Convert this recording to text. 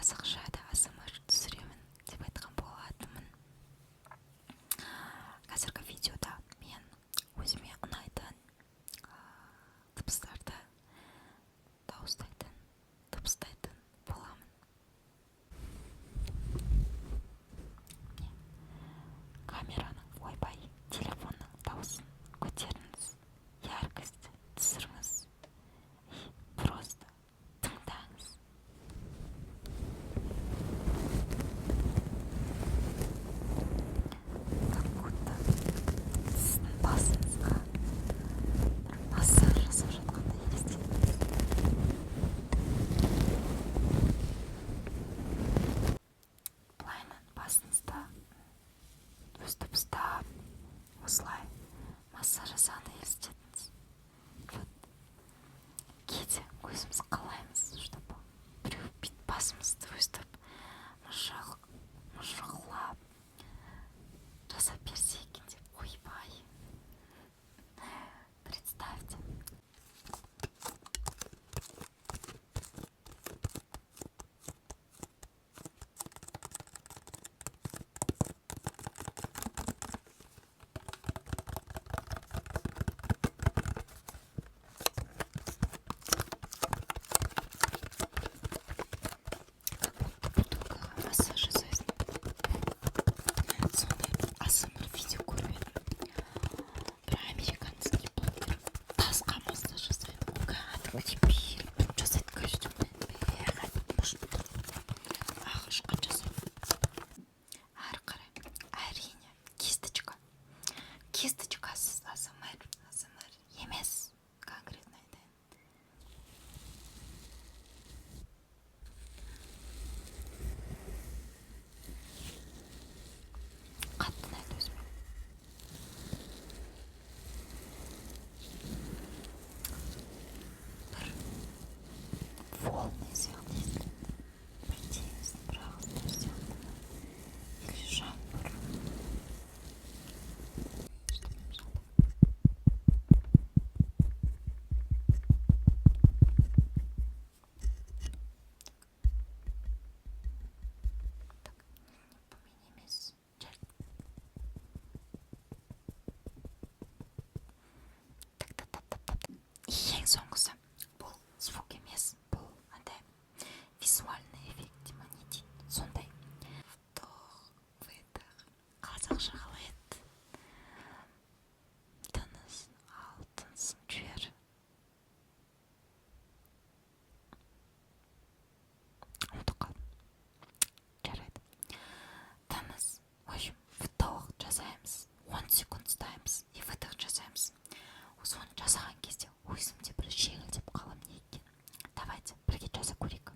Қазақша да АСМР түсіремін деп айтқан болатынмын. Қазіргі видеода мен өзіме ұнайтын дыбыстарды дауыстайтын, дыбыстайтын боламын. Міне, камераның, ойбай, телефонның дауысын көтеріңіз, яркость түсіріңіз и просто тыңдаңыз. Как будто сіздің басыңызға бір массаж жасап жатқандай елестетіңіз. Былайынан басыңызда өстіп ұстап, осылай массаж жасағандай елестетіңіз. Вот кейде өзіміз қалаймыз, чтобы біреу бүйтіп басымызды өстіп мыжғылап жасап берсе екен деп. Ойбай, представьте. Как будто бутылкаға массаж жасайсың. Сондай бір АСМР видео көріп едім, бір американский блогер тасқа массаж жасайды ғой, кәдімгідей беріліп тұрып жасайды костюммен, бәрі ағашқа жасайды. Әрі қарай, әрине, кисточка. Кисточкасыз АСМР АСМР емес, конкретно айтайын. Қатты ұнайды өзіме. Бір волны сияқты естіледі, бір теңіздің бір ағыстары сияқты ма или жаңбыр. Что мне жалко? Так, бұмен емес, жарайды. Так, так, так, так, так. Ең соңғысы, бұл звук емес, бұл андай визуальный эффект дей ма, не дейді, сондай. Вдох, выдох. Қазақша қалай еді? Тыныс ал, тынысын жібер. Ұмытып қалдым, жарайды. Тыныс, в общем, вдох жасаймыз, 10 секунд ұстаймыз и выдох жасаймыз. Соны жасаған кезде өзім де бір жеңілдеп қаламын. Не екен? Давайте бірге жасап көрейік.